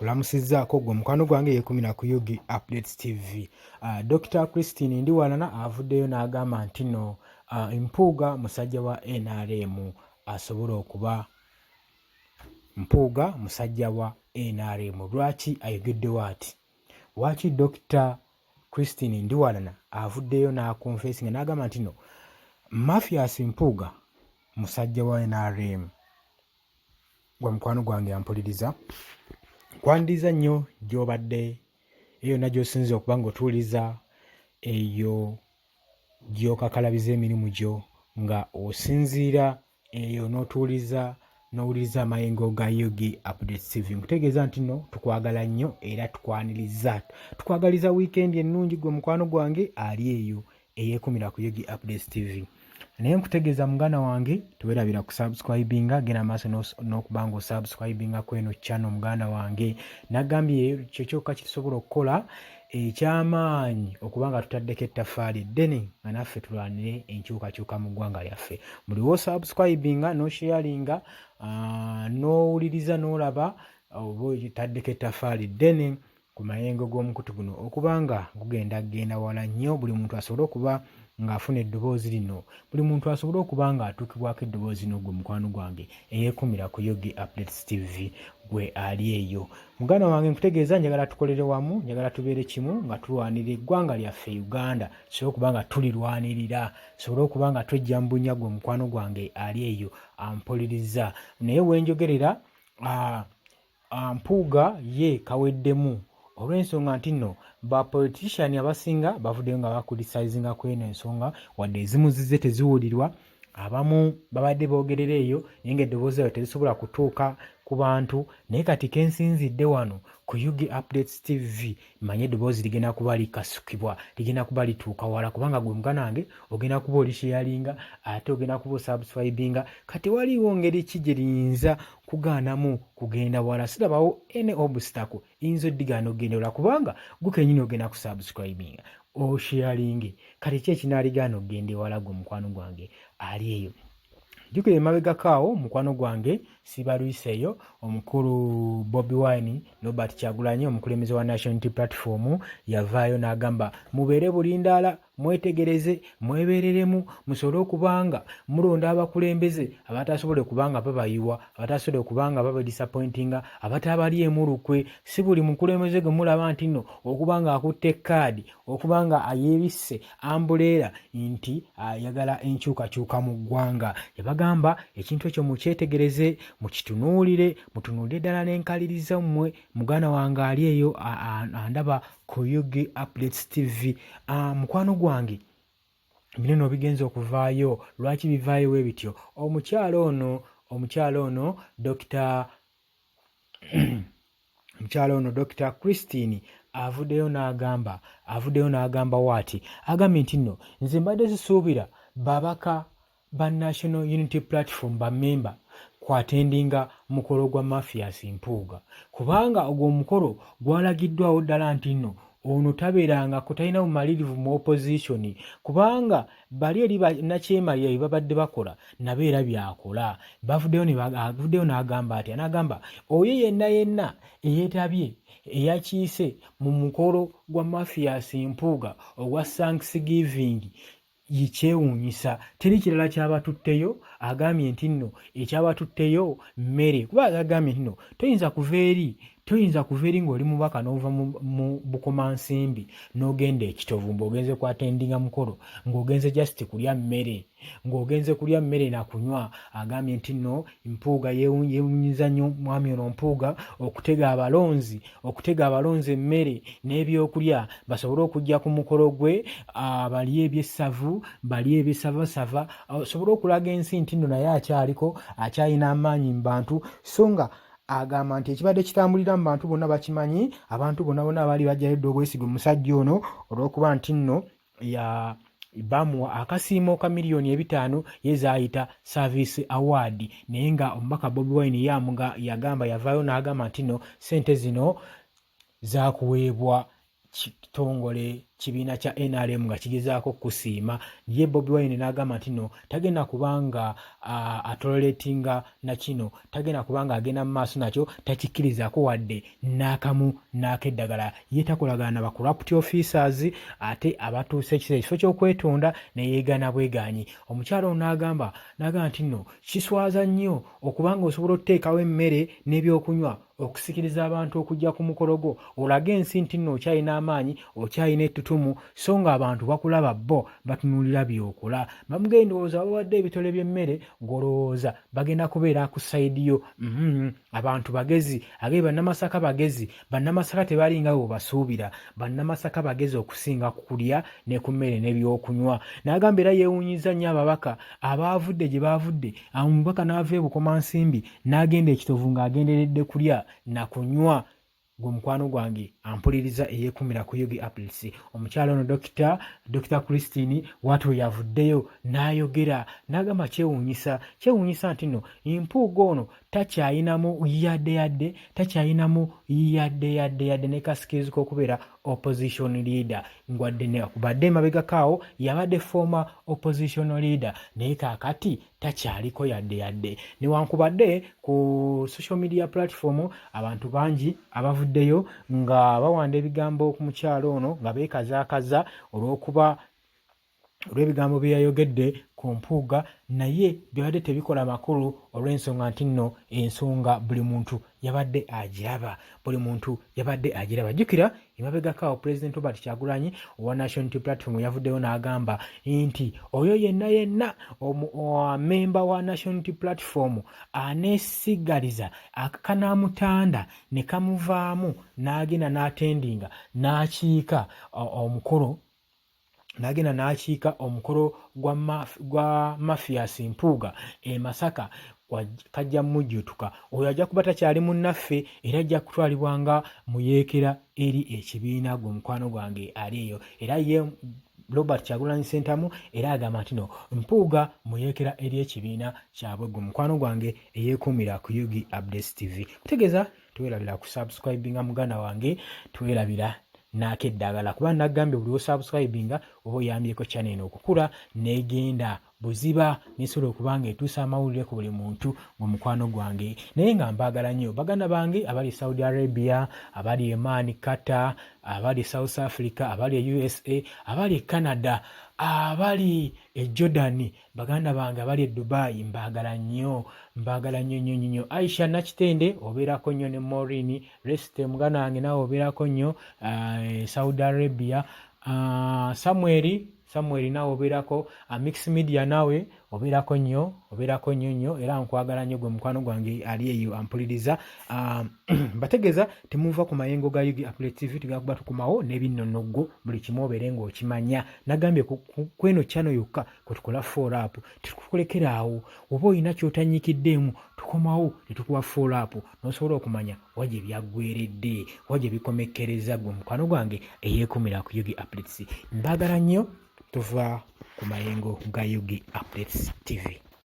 Nkulamusizzaako gwe mukwano gwange yekumira ku UG Updates TV. Dr. Christine Ndiwalana avuddeyo n'agamba nti no Mpuuga musajja wa NRM asobola okuba Mpuuga musajja wa NRM. Lwaki ayogeddewo ati? Lwaki Dr. Christine Ndiwalana avuddeyo n'akonfesinga n'agamba nti no Mathias Mpuuga musajja wa NRM. Gwe mukwano gwange ampuliriza, nkwaniriza nnyo gy'obadde eyo yonna gy'osinze okuba ng'otuwuliriza, eyo gy'okakalabiza emirimu gyo nga osinziira eyo n'otuwuliriza n'owuliriza amayengo ga UG Updates TV. Nkutegeeza nti nno tukwagala nnyo era tukwaniriza, tukwagaliza wiikendi ennungi gwe mukwano gwange ali eyo eyekumira ku UG Updates TV. Naye nkutegeeza muganda wange, tewerabira kusubscribinga, genda maaso n'okuba nga osubscribinga ku eno channel muganda wange. Nagambye kyo kyokka kitusobola okukola ekyamaanyi okuba nga tutaddeko ettaffaali eddene nga naffe tulwanire enkyukakyuka mu ggwanga lyaffe. Buli wosubscribinga n'osharinga, n'owuliriza n'olaba oba otaddeko ettaffaali ddene ku mayengo g'omukutu guno okuba nga gugenda genda wala nnyo, buli muntu asobole okuba ng'afuna eddoboozi lino, buli muntu asobole okuba ng'atuukibwako eddoboozi lino. Gwe mukwano gwange eyeekumira ku UG Updates TV, gwe ali eyo muganda wange, nkutegeeza njagala tukolere wamu, njagala tubeere kimu nga tulwanirira eggwanga lyaffe Uganda, tusobole okuba nga tulirwanirira, tusobole okuba nga twejja mu bunnya. Gwe mukwano gwange ali eyo ampuliriza, naye wenjogerera Mpuuga ye kaweddemu olw'ensonga nti nno ba politician abasinga bavuddeyo nga bakulisizinga ku eno ensonga, wadde ezimu zizze teziwulirwa, abamu babadde boogerera eyo naye ng'eddoboozi lyabwe terisobola kutuuka ku bantu. Naye kati kensinzidde wano ku UG Updates TV, manye eddoboozi ligenda kuba likasukibwa, ligenda kuba lituuka wala, kubanga gwe muganda wange ogenda kuba olisharinga ate ogenda kuba osubscribinga. Kati waliwo ngeri ki gye liyinza kugaanamu kugenda wala? Sirabawo any obstacle eyinza oddigaana okugenda wala, kubanga gwe kenyini ogenda kusubscribinga, osharinge. Kati ki ekinaaligaana okugenda ewala? Gwe mukwano gwange ali eyo, jjukira emabegako awo mukwano gwange sibalwiseeyo omukulu Bobi Wine, Robert Kyagulanyi, omukulembeze wa National Unity Platform, yavaayo n'agamba mubeere bulindaala, mwetegereze, mwebereremu, musobole okuba nga mulonda abakulembeze abatasobole kuba nga babayiwa, abatasobole kuba nga babadisappointinga, abatabalyemu lukwe. Si buli mukulembeze gwe mulaba nti nno okuba nga akutte kaadi, okuba nga yeebisse ambuleera nti ayagala enkyukakyuka mu ggwanga. Yabagamba ekintu ekyo mukyetegereze, mukitunuulire, mutunuulire ddala n'enkaliriza mmwe. Muganda wange ali eyo andaba ku UG Updates TV, mukwano gwange, bino no bigenza okuvaayo. Lwaki bivaayo we bityo? Omukyalo ono Dr. omukyalo ono Dr. Christine avuddeyo n'agamba waati, agambye nti nno nze mbadde sisuubira babaka ba National Unity Platform, bamemba, kwatendinga mukolo gwa Mathias Mpuuga, kubanga ogwo omukolo gwalagiddwawo ddala nti nno ono tabeerangako, talina bumalirivu mu opposition, kubanga bali eri nakyemalira bye babadde bakola nabo era byakola. Bavuddeyo n'agamba atya? N'agamba oyo yenna yenna eyeetabye, eyakiise mu mukolo gwa Mathias Mpuuga ogwa Thanksgiving, kyewuunyisa teri kirala kyabatutteyo. Agambye nti nno ekyabatutteyo mmere, kuba agambye nti nno toyinza kuva eri ng'oli mubaka n'ova mu Bukomansimbi n'ogenda Ekitovu ng'ogenze kwatendinga mukolo, ng'ogenze just kulya mmere, ng'ogenze kulya mmere nakunywa. Agambye nti nno Mpuuga yeewunyiza nnyo mwami ono Mpuuga okutega abalonzi emmere n'ebyokulya basobole okujja ku mukolo gwe, balye ebyessavu, balye ebyessavasava, osobole okulaga ensi nti nno naye akyaliko, akyalina amaanyi mu bantu. So nga agamba nti ekibadde kitambulira mu bantu bonna bakimanyi, abantu bonna bonna baali bajjayo dda obwesige omusajja ono olw'okuba nti nno ya bamuwa akasiimo ka 5 miliyoni ye zaayita service award, naye nga omubaka Bobi Wine yamuga yagamba, yavaayo n'agamba nti no sente zino zakuweebwa Kitongole kibiina kya NRM nga kigezaako okukusiima. Ye Bobi Wine n'agamba nti no tagenda kubanga atoleratinga na kino, tagenda kubanga agenda mu maaso nakyo, takikkirizaako wadde n'akamu n'akeddagala. Ye takolagana na ba corrupt officers ate abatuuse ekiseera ekifo ky'okwetonda ne yeegaana bwegaanyi. Omukyala ono n'agamba nti nno kiswaza nnyo okubanga osobola okuteekawo emmere n'ebyokunywa okusikiriza abantu okujja ku mukolo gwo, olage ensi nti nno okyalina amaanyi, okyalina ettutumu, so ng'abantu bakulaba bo batunuulira by'okola. Bamugende ndowooza babawadde ebitole by'emmere ng'olowooza bagenda kubeera ku sayidi yo. Abantu bagezi, age Bannamasaka bagezi, Bannamasaka tebalinga bwe basuubira, Bannamasaka bagezi okusinga ku kulya ne ku mmere n'ebyokunywa. N'agamba era yeewuunyizza nnyo ababaka abaavudde gye baavudde, omubaka n'ava e Bukomansimbi n'agenda e Kitovu ng'agenderedde kulya na kunywa. Gwe mukwano gwange ampuliriza eyeekumira ku Ug Updates, omukyala ono Dokita Christine waatu yavuddeyo n'ayogera n'agamba kyewuunyisa nti nno Mpuuga ono takyayinamu yadde yadde, takyayinamu yadde yadde yadde ne kasikirizi k'okubeera opposition leader, ngwadde nekubadde emabegako awo yabadde former opposition leader, naye kaakati takyaliko yadde yadde. Newankubadde ku social media platform abantu bangi abavuddeyo nga bawanda ebigambo ku mukyalo ono nga beekazaakaza olw'okuba olw'ebigambo bye yayogedde ku Mpuuga, naye byabadde tebikola makulu olw'ensonga nti nno ensonga buli muntu yabadde agiraba, buli muntu yabadde agiraba. Jjukira emabegako awo Pulezidenti Robert Kyagulanyi owa National Unity Platform yavuddeyo n'agamba nti oyo yenna yenna memba wa National Unity Platform aneesigaliza akanaamutanda ne kamuvaamu n'agenda n'atendinga n'akiika omukolo, n'agenda n'akiika omukolo gwa Mathias Mpuuga e Masaka, kajja mujjutuka oyo ajja kuba takyali munnaffe era ajja kutwalibwa nga muyeekera eri ekibiina. Gwe mukwano gwange ali eyo, era ye Robert Kyagulanyi Ssentamu era agamba nti no Mpuuga muyeekera eri ekibiina kyabwe. Gwe mukwano gwange eyeekuumira ku Ug Updates TV, kutegeeza tewerabira kusubscribinga muganda wange, tewerabira n'akeddagala, kuba nagambye buli osubscribinga oba oyambyeko channel eno okukula n'egenda buziba nesobola okuba nga etuusa amawulire ku buli muntu mu mukwano gwange. Naye nga mbaagala nnyo baganda bange abali Saudi Arabia, abali Oman, Qatar, abali South Africa, abali e USA, abali e Canada, abali e Jordan, baganda bange abali e Dubai, mbaagala nnyo, mbaagala nnyo nnyo nnyo. Aisha Nakitende obeerako nnyo ne Maureen Reste muganda wange naawe obeerako nnyo Saudi Arabia. Samuel naawe obeerako, Mix Media naawe obeerako nnyo, obeerako nnyo nnyo, era nkwagala nnyo gwe mukwano gwange ali eyo ampuliriza. Mbategeeza temuva ku mayengo ga Ug Update TV, tugenda kuba tukomawo n'ebinnonoggo buli kimu obeere ng'okimanya. Nagambye kweno channel yokka kwe tukola follow up, tetukulekera awo. Oba olina ky'otanyikiddeemu tukomawo ne tukuwa follow up n'osobola okumanya wa gye byaggweredde, wa gye bikomekkereza. Gwe mukwano gwange eyeekumira ku Ug Updates, mbaagala nnyo. Tuva ku mayengo ga Ug Updates TV.